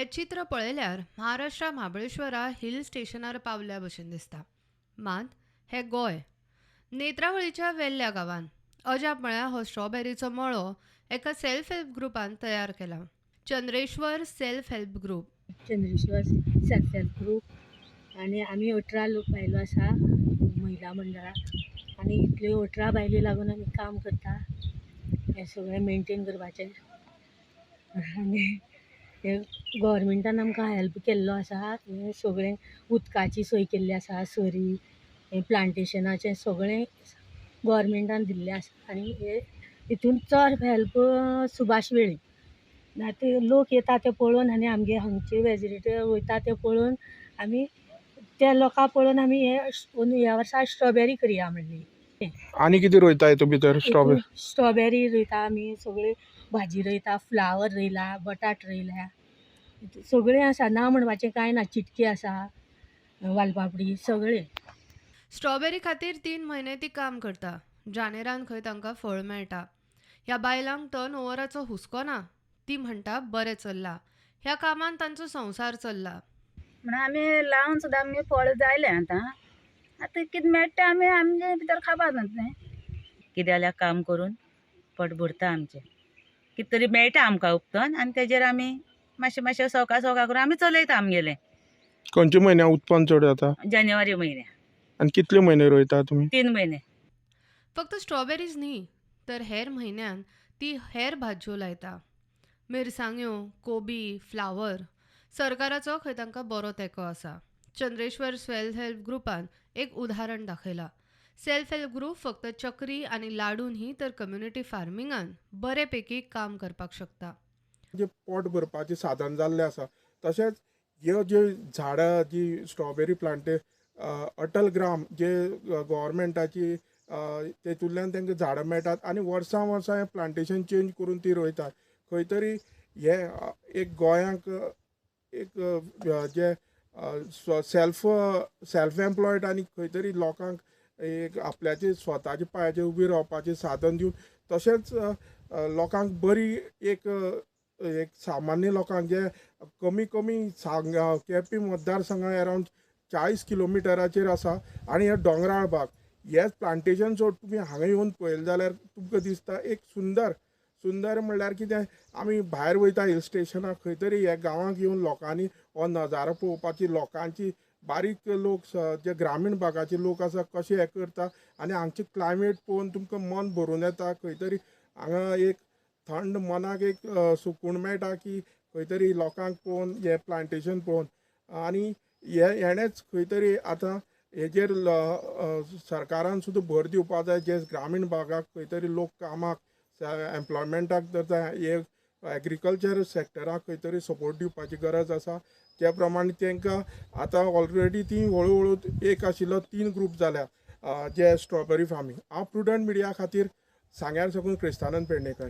हें चित्र पळयल्यार महाराष्ट्रा महाबळेश्वरा हिल स्टेशनार पावल्या भशेन दिसता. मात हें गोंय नेत्रावळीच्या वेल्ल्या गांवान अजाप म्हळ्यार हो स्ट्रॉबेरीचो मळो एका सेल्फ हेल्प ग्रुपान तयार केला. Chandreshwar self help group. Chandreshwar self help group आनी आमी 18 लोक बायलो आसा महिला मंडळाक आनी इतल्यो 18 बायलो लागून आमी काम करता. हें सगळें मेनटेन करपाचें आनी हें गव्हर्मेंटान आमकां हेल्प केल्लो आसा. हें सगळें उदकाची सोय केल्ली आसा, सरी हें प्लांटेशनाचें सगळें गव्हर्मेंटान दिल्लें आसा. आनी हे हितून चड हेल्प सुभाष वेळीप. आतां लोक येता ते पळोवन आनी आमगे हांगचे वेजिटेबल वयता ते पळोवन आमी त्या लोकां पळोवन आमी हे ह्या वर्सा स्ट्रॉबेरी करया म्हणली. आनी कितें रोयता हितून भितर? स्ट्रॉबेरी स्ट्रॉबेरी रोयता आमी, सगळे भाजी रोयता, फ्लावर रोयला, बटाट रोयल्या, सगळें आसा. ना म्हणपाचें कांय ना. चिटकी आसा, वालपापडी, सगळें. स्ट्रॉबेरी खातीर 3 म्हयने ती काम करता. जानेरान खंय तांकां फळ मेळटा. ह्या बायलांक टर्न ओवराचो हुस्को ना. ती म्हणटा बरें चल्ला, ह्या कामान तांचो संवसार चल्ला. म्हणून आमी लावन सुद्दां आमगे फळ जायलें. आतां आतां कितें मेळटा आमी आमगे भितर खावपा जातलें. कितें जाल्यार काम करून पोट भरता आमचें. कितें तरी मेळटा आमकां उपतन आनी तेजेर आमी मातशें मातशें सवका सवका करून आमी चलयता आमगेलें. खंयच्या म्हयन्याक उत्पन्न चड जाता? जानेवारी म्हयन्या. आनी कितले म्हयने रोयता तुमी? 3 म्हयने. फक्त स्ट्रॉबेरीज न्ही तर हेर म्हयन्यान ती हेर भाजयो लायता. मिरसांग्यो, कोबी, फ्लावर. सरकाराचो खंय तांकां बरो तेंको आसा. चंद्रेश्वर सेल्फ हेल्प ग्रुपान एक उदाहरण दाखयलां. सेल्फ हेल्प ग्रुप फक्त चक्री आनी लाडू न्ही तर कम्युनिटी फार्मिंगान बरे पैकी काम करपाक शकता. जे पोट भरपाचें साधन जाल्लें आसा. तशेंच ह्यो ज्यो झाडां जी स्ट्रॉबेरी प्लांटे अटल ग्राम जे गव्हर्मेंटाची तेतूंतल्यान तांकां झाडां मेळटात आनी वर्सां वर्सां हें प्लांटेशन चेंज करून ती रोयतात. खंय तरी हे एक गोंयांक एक जे सेल्फ एम्प्लॉयड आनी खंय तरी लोकांक एक आपल्याचे स्वताच्या पांयाचेर उबी रावपाचें साधन दिवन तशेंच लोकांक बरी एक एक सामान्य लोकांक जे कमी कमी केपी मतदारसंघा अरावंड 40 किलोमिटराचेर आसा आनी हे दोंगराळ भाग हे प्लांटेशन सोड तुमी हांगा येवन पळयलें जाल्यार तुमकां दिसता एक सुंदर सुंदर म्हणल्यार कितें आमी भायर वयता हिल स्टेशनाक खंय तरी ह्या गांवांक येवन लोकांनी हो नजारो पळोवपाची, लोकांची बारीक लोक जे ग्रामीण भागाचे लोक आसा कशे हे करता आनी हांगची क्लायमेट पळोवन तुमकां मन भरून येता. खंय तरी हांगा एक थंड मनाक एक सुकून मेळटा की खंय तरी लोकांक पळोवन हें प्लांटेशन पळोवन आनी हेणेच खंय तरी आतां हेजेर सरकारान सुद्दां भर दिवपा जाय. जे ग्रामीण भागाक खंय तरी लोक कामाक एम्प्लॉयमेंटाक जर हे एग्रीकल्चर सेक्टराक खंय तरी सपोर्ट दिवपाची गरज आसा. त्या प्रमाणे तांकां आतां ऑलरेडी ती हळू हळू एक आशिल्लो 3 ग्रूप जाल्या जे स्ट्रॉबेरी फार्मींग. हांव प्रुडंट मिडिया खातीर सांग्यार साकून क्रिस्तानंद पेडणेकर.